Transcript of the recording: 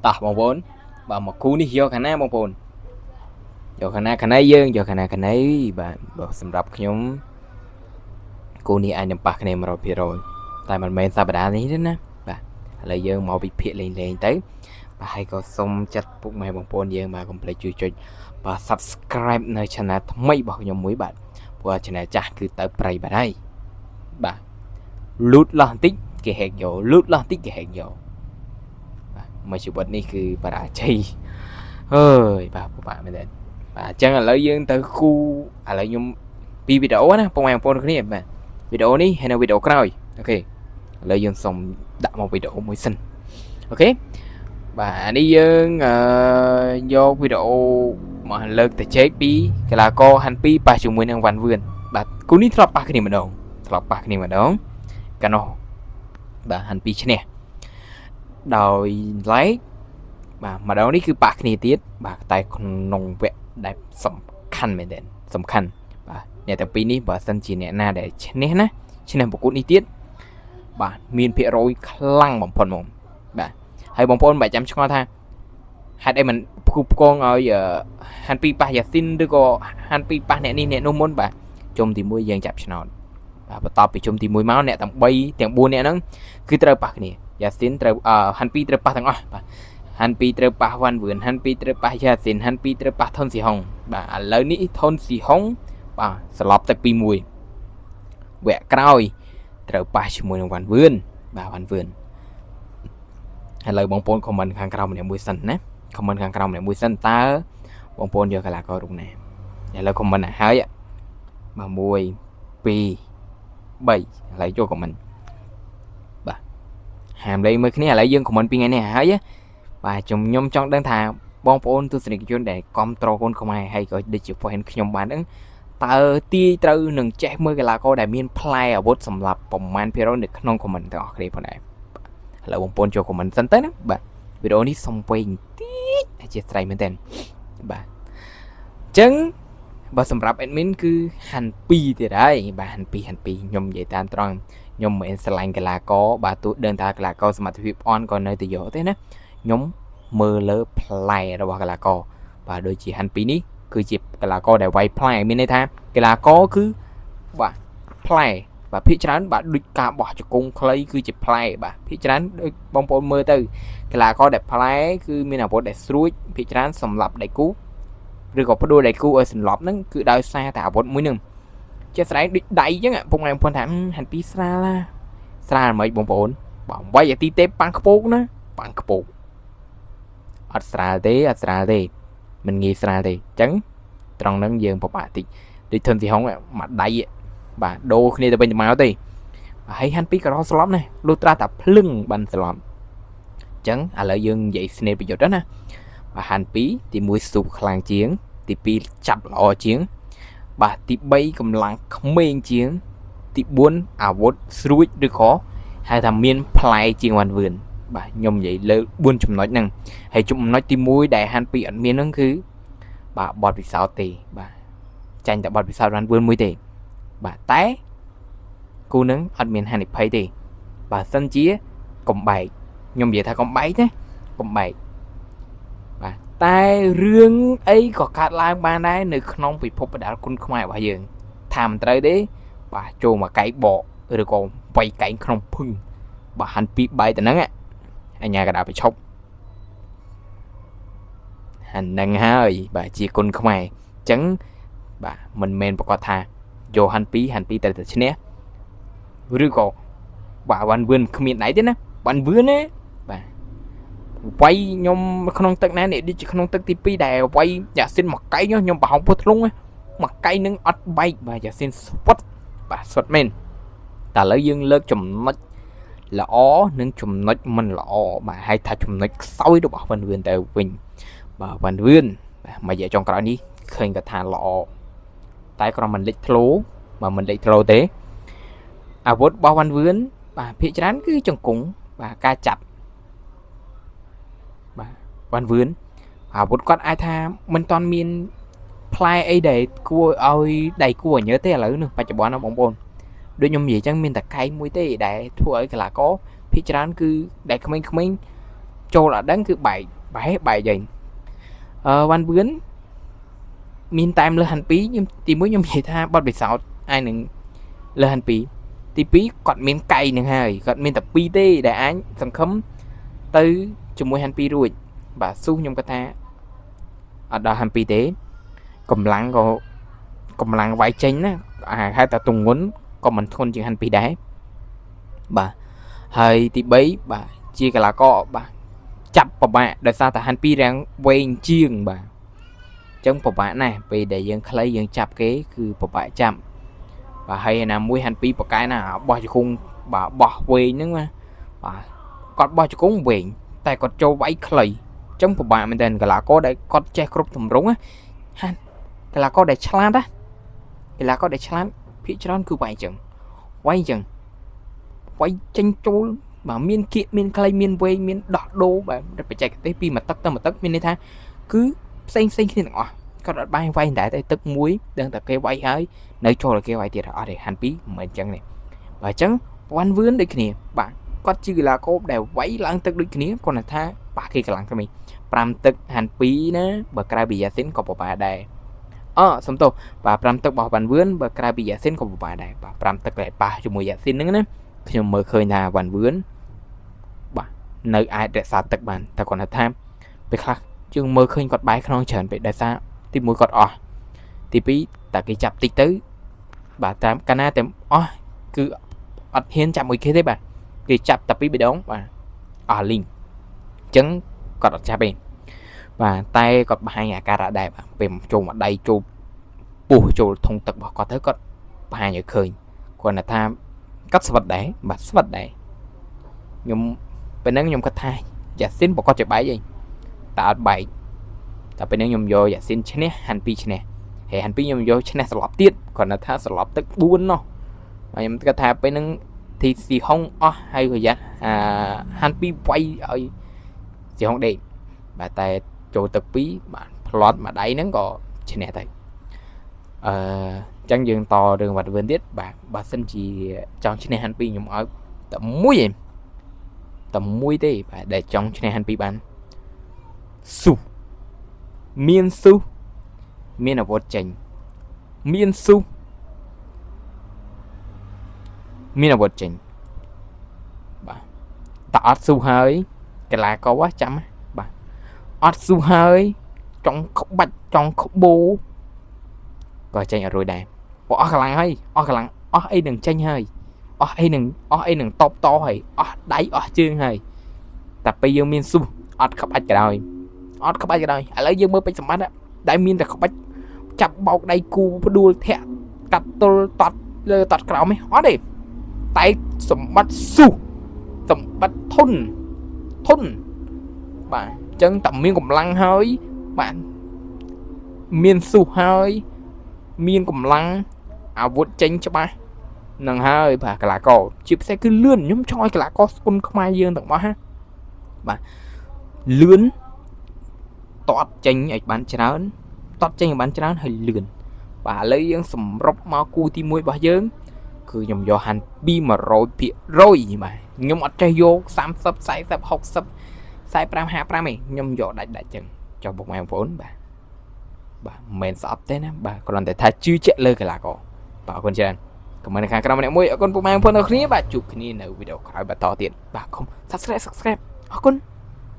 តោះបងប្អូនបាទមកគូនេះយកខាងណាបងប្អូនយកខាងណាខាងណីយើងយកខាងណាខាងណីបាទបើសម្រាប់ខ្ញុំគូនេះអាចនឹងប៉ះគ្នា100%តែមិនមែនសប្តាហ៍នេះទេណាបាទឥឡូវយើងមកវិភាគលេងលេងទៅបាទហើយក៏សូមចាត់ពុកម៉ែបងប្អូនយើងបាទកុំភ្លេចជួយចុចបាទ Subscribe នៅ Channel ថ្មីរបស់ខ្ញុំមួយបាទព្រោះ Channel ចាស់គឺទៅប្រៃបាត់ហើយបាទលូតលោះបន្តិចគេ hack យកលូតលោះបន្តិចគេ hack យកបាទមួយជីវិតនេះគឺបរាជ័យអើយបាទពិបាកមែនទេបាទអញ្ចឹងឥឡូវយើងទៅគូឥឡូវខ្ញុំពីវីដេអូណាពុកម៉ែបងប្អូនគ្នាបាទវីដេអូនេះហើយនៅវីដេអូក្រោយ OK ឥឡូវយើងសូមដាក់មកវីដេអូមួយសិន OK បាទអានេះយើងអឺយកវីដេអូមកលើកទៅជែកពីកីឡាករហាន់ពីប៉ះជាមួយនឹងវ៉ាន់វឿនបាទគូនេះធ្លាប់ប៉ះគ្នាម្ដងធ្លាប់ប៉ះគ្នាម្ដងកាលនោះបាទហាន់ពីឈ្នះដោយឡែកបាទម្ដងនេះគឺប៉ះគ្នាទៀតបាទតែក្នុងវគ្គដែលសំខាន់មែនទែនសំខាន់បាទអ្នកទាំងពីរនេះបើសិនជាអ្នកណាដែលឈ្នះណាឈ្នះប្រកួតនេះទៀតបាទមានភាគរយខ្លាំងបំផុតហ្មងបាទហើយបងប្អូនមិនបាច់ចាំឆ្ងល់ថាហេតុអីមិនផ្គូផ្គងឲ្យហាន់ពីប៉ះយ៉ាស៊ីនឬក៏ហាន់ពីប៉ះអ្នកនេះអ្នកនោះមុនបាទជុំទី1យើងចាប់ឆ្នោតបាទបន្ទាប់ពីជុំទី1មកអ្នកទាំង3ទាំង4អ្នកហ្នឹងគឺត្រូវប៉ះគ្នាយ៉ាស៊ីនត្រូវហាន់ពីត្រូវប៉ះទាំងអស់បាទហាន់ពីត្រូវប៉ះវ៉ាន់វឿនហាន់ពីត្រូវប៉ះយ៉ាស៊ីនហាន់ពីត្រូវប៉ះថុនស៊ីហុងបាទឥឡូវនេះថុនស៊ីហុងបាទស្លាប់ទឹក2-1វគ្គក្រោយត្រូវប៉ះជាមួយនឹងវ៉ាន់វឿនបាទវ៉ាន់វឿនឥឡូវបងប្អូន comment ខាងក្រោមម្នាក់មួយសិនណា comment ខាងក្រោមម្នាក់មួយសិនតើបងប្អូនយកកីឡាកររូបណាឥឡូវ comment ឲ្យហើយបាទ1 2 3ឥឡូវចូល comment បាទហាមលេងមើលគ្នាឥឡូវយើង comment ពីថ្ងៃនេះហើយបាទខ្ញុំចង់ដឹងថាបងប្អូនទស្សនិកជនដែលគ្រប់គ្រងកូនខ្មែរហើយក៏ដូចជា fan ខ្ញុំបានហ្នឹងតើទាយត្រូវនឹងចេះមើលកីឡាករដែលមានផ្លែអាវុធសម្រាប់ប្រមាណភាគរយនៅក្នុង comment ទាំងអស់គ្នាផងដែរឥឡូវបងប្អូនចូល comment សិនទៅណាបាទវីដេអូនេះសុំវែងតិចអធិស្ឋានមែនទែនបាទអញ្ចឹងបើសម្រាប់ admin គឺហាន់2ទៀតហើយបាទហាន់2ហាន់2ខ្ញុំនិយាយតាមត្រង់ខ្ញុំមិនមែនស្រឡាញ់កីឡាករបាទទោះដឹងថាកីឡាករសមត្ថភាពអន់ក៏នៅតែយកទេណាខ្ញុំមើលលើផ្លែរបស់កីឡាករបាទដូចជាហាន់2នេះគឺជាកីឡាករដែលវាយផ្លែមានន័យថាកីឡាករគឺបាទផ្លែបាទភាគច្រើនបាទដូចការបោះជង្គង់ខ្លីគឺជាផ្លែបាទភាគច្រើនដូចបងប្អូនមើលទៅកីឡាករដែលផ្លែគឺមានអាវុធដែលស្រួចភាគច្រើនសម្រាប់ដៃគូឬក៏ផ្ដួលដៃគូឲ្យសន្លប់ហ្នឹងគឺដោយសារតែអាវុធមួយហ្នឹងជាស្រែងដូចដៃអញ្ចឹងពុកម៉ែបងប្អូនថាហាន់ពីស្រាលស្រាលមិនបងប្អូនបាទវាយអាទីទេប៉ាំងខ្ពោកណាប៉ាំងខ្ពោកអត់ស្រាលទេអត់ស្រាលទេមិនងាយស្រាលទេអញ្ចឹងត្រង់ហ្នឹងយើងពិបាកតិចដូចធនស៊ីហុងមួយដៃបាទដូរគ្នាទៅវិញទៅមកទេហើយហាន់ពីក៏រកស្លាប់ណាលុះត្រាស់តែភ្លឹងបានស្លាប់អញ្ចឹងឥឡូវយើងនិយាយស្នេហ៍ប្រយុទ្ធណាបាទហាន់ពីទី1ស៊ូបខ្លាំងជាងទី2ចាប់ល្អជាងបាទទី3កម្លាំងក្មេងជាងទី4អាវុធស្រួចឬក៏ហៅថាមានផ្លែជាងវ៉ាន់វឿនបាទខ្ញុំនិយាយលើ4ចំណុចហ្នឹងហើយចំណុចទី1ដែលហាន់ពីអត់មានហ្នឹងគឺបាទបទពិសោធន៍ទេបាទចាញ់តែបទពិសោធន៍វ៉ាន់វឿនមួយទេបាទតែគូនឹងអត់មានហានិភ័យទេបើសិនជាកំបែកខ្ញុំនិយាយថាកំបែកណាកំបែកបាទតែរឿងអីក៏កើតឡើងបានដែរនៅក្នុងពិភពបដាល់គុណខ្មែររបស់យើងថាមិនត្រូវទេបាទចូលមកកែកបកឬក៏វាយកែងក្នុងភឹងបាទហាន់ពីបែកទៅហ្នឹងអញ្ញាកដាប្រឈប់អានឹងហើយបាទជាគុណខ្មែរអញ្ចឹងបាទមិនមែនប្រកាសថាយកហាន់ពីហាន់ពីត្រូវតែឈ្នះឬក៏បាទវ៉ាន់វឿនគ្មានដៃទេណាវ៉ាន់វឿនណាបាទវាយខ្ញុំក្នុងទឹកណានេះដូចជាក្នុងទឹកទី2ដែលវាយយ៉ាស៊ីនមកកែងខ្ញុំប្រហោងពោះធ្លុងមកកែងនឹងអត់បែកបាទយ៉ាស៊ីនស្វិតបាទស្វិតមែនតែឥឡូវយើងលើកចំណុចល្អនិងចំណុចមិនល្អបាទហើយថាចំណុចខ្សោយរបស់វ៉ាន់វឿនទៅវិញបាទវ៉ាន់វឿនបាទមួយរយៈចុងក្រោយនេះឃើញគាត់ថាល្អតែគ្រាន់មិនលេចធ្លោបើមិនលេចធ្លោទេអាវុធរបស់វ៉ាន់វឿនបាទភាគច្រើនគឺចង្គង់បាទការចាប់បាទវ៉ាន់វឿនអាវុធគាត់អាចថាមិនតាន់មានផ្លែអីដែលគួរឲ្យដៃគួរញើទេឥឡូវនេះបច្ចុប្បន្នណាបងប្អូនដូចខ្ញុំនិយាយចឹងមានតែកែងមួយទេដែលធ្វើឲ្យកីឡាករភាគច្រើនគឺដែលក្មេងៗ ចូលអត់ដឹងគឺបែកបែកបែកវិញអឺវ៉ាន់វឿនមានតែមលើហាន់2ខ្ញុំទី1ខ្ញុំនិយាយថាបទពិសោធន៍អាចនឹងលើហាន់2ទី2គាត់មានកៃនឹងហើយគាត់មានតែ2ទេដែលអាចសង្ឃឹមទៅជាមួយហាន់2រួចបាទស៊ូខ្ញុំគាត់ថាអត់ដល់ហាន់2ទេកម្លាំងក៏កម្លាំងវាយចេញណាអាហៅថាទងន់ក៏មិនធ្ងន់ជាងហាន់2ដែរបាទហើយទី3បាទជាកីឡាករបាទចាប់ពិបាកដោយសារតែហាន់2រាងវែងជាងបាទអញ្ចឹងពិបាកណាស់ពេលដែលយើងខ្លីយើងចាប់គេគឺពិបាកចាប់បាទហើយណាមួយហាន់2ប៉កែណាបោះជង្គង់បាទបោះវែងហ្នឹងណាបាទគាត់បោះជង្គង់វែងតែគាត់ចូលវាយខ្លីអញ្ចឹងពិបាកមែនតើកីឡាករដែលគាត់ចេះគ្រប់ទម្រង់ណាហាន់កីឡាករដែលឆ្លាតណាកីឡាករដែលឆ្លាតភាគច្រើនគឺវាយអញ្ចឹងវាយអញ្ចឹងវាយចេញចូលបាទមានគៀកមានខ្លីមានវែងមានដោះដូរបាទបច្ចេកទេសពីមួយទឹកទៅមួយទឹកមានន័យថាគឺផ្សេងផ្សេងគ្នាទាំងអស់គាត់អត់បាយវាយតែទឹកមួយដឹងតែគេវាយហើយនៅចូលឲ្យគេវាយទៀតអត់ទេហាន់ពីរមិនមែនអញ្ចឹងទេបាទអញ្ចឹងវ៉ាន់វឿនដូចគ្នាបាទគាត់ជាកីឡាករដែលវាយឡើងទឹកដូចគ្នាគាត់ថាប៉ះគេកម្លាំងទៅនេះ5ទឹកហាន់2ណាបើក្រៅពីយ៉ាស៊ីនក៏ពិបាកដែរអសំទោសបាទ5ទឹករបស់វ៉ាន់វឿនបើក្រៅពីយ៉ាស៊ីនក៏ពិបាកដែរបាទ5ទឹកដែលប៉ះជាមួយយ៉ាស៊ីនហ្នឹងណាខ្ញុំមើលឃើញថាវ៉ាន់វឿនបាទនៅអាចរក្សាទឹកបានតែគាត់ថាពេលខ្លះយើងមើលឃើញគាត់បែរខ្នងច្រើនពេកដោយសារទី1គាត់អស់ទី2តែគេចាប់តិចទៅបាទតាមកាលណាតែអស់គឺអត់ហ៊ានចាប់មួយគេទេបាទគេចាប់តែពីរដងបាទអស់លីងអញ្ចឹងគាត់អត់ចាប់ទេបាទតែគាត់បង្ហាញអាការៈដែរបាទពេលចូលមកដៃចូលពោះចូលធុងទឹករបស់គាត់ទៅគាត់បង្ហាញឲ្យឃើញគាត់ថាគាត់ស្វិតដែរបាទស្វិតដែរខ្ញុំពេលហ្នឹងខ្ញុំគាត់ថាយ៉ាស៊ីនប្រកាសជាបែកឯងតែអត់បែកតែពេលហ្នឹងខ្ញុំយកយ៉ាស៊ីនឈ្នះហាន់2ឈ្នះហើយហាន់2ខ្ញុំយកឈ្នះស្លាប់ទៀតគាត់ថាស្លាប់ទឹក4ណោះហើយខ្ញុំគាត់ថាពេលហ្នឹងធីស៊ីហុងអស់ហើយក៏យ៉ាអាហាន់2វាយឲ្យស៊ីហុងដេកបាទតែចូលទឹក2បាទផ្្លាត់មួយដៃហ្នឹងក៏ឈ្នះទៅអឺអញ្ចឹងយើងតរឿងវត្តវឿនទៀតបាទបើសិនជាចង់ឈ្នះហាន់2ខ្ញុំឲ្យតែមួយឯងតែមួយទេបាទដែលចង់ឈ្នះហាន់2បានស៊ូមានស៊ូមានអាវុធចេញមានស៊ូមានអាវុធចេញបាទតែអត់ស៊ូហើយកីឡាករចាំបាទអត់ស៊ូហើយចង់ក្បាច់ចង់ក្បូក៏ចេញអត់រួចដែរព្រោះអស់កម្លាំងហើយអស់កម្លាំងអស់អីនឹងចេញហើយអស់អីនឹងអស់អីនឹងតបតហើយអស់ដៃអស់ជើងហើយតែពេលយើងមានស៊ូអត់ក្បាច់ក៏ដោយអត់ក្បាច់ក៏ដោយឥឡូវយើងមើលពេជ្រសម្បត្តិដែលមានតែក្បាច់ចាប់បោកដៃគូផ្ដួលធាក់កាត់ទល់តត់លើតត់ក្រោមឯងអត់ទេតែសម្បត្តិស៊ូសម្បត្តិធន់ធន់បាទអញ្ចឹងតែមានកម្លាំងហើយបាទមានស៊ូហើយមានកម្លាំងអាវុធចេញច្បាស់នឹងហើយបាទកីឡាករជាពិសេសគឺលឿនខ្ញុំចង់ឲ្យកីឡាករស្គុនខ្មែរយើងទាំងអស់ណាបាទលឿនតតចេញឲ្យបានច្រើនតតចេញឲ្យបានច្រើនហើយលឿនបាទឥឡូវយើងសម្រុបមកគូទី1របស់យើងគឺខ្ញុំយកហាន់2 100%បាទខ្ញុំអត់ចេះយក30 40 60 45 55ទេខ្ញុំយកដាច់ដាច់ចឹងចុះពុកម៉ែបងប្អូនបាទបាទមិនមែនស្អប់ទេណាបាទគ្រាន់តែថាជឿជាក់លើកីឡាករបាទអរគុណច្រើនខមមិននៅខាងក្រោមម្នាក់មួយអរគុណពុកម៉ែបងប្អូនទាំងគ្នាបាទជួបគ្នានៅវីដេអូក្រោយបន្តទៀតបាទកុំ Subscribe Subscribe អរគុណ។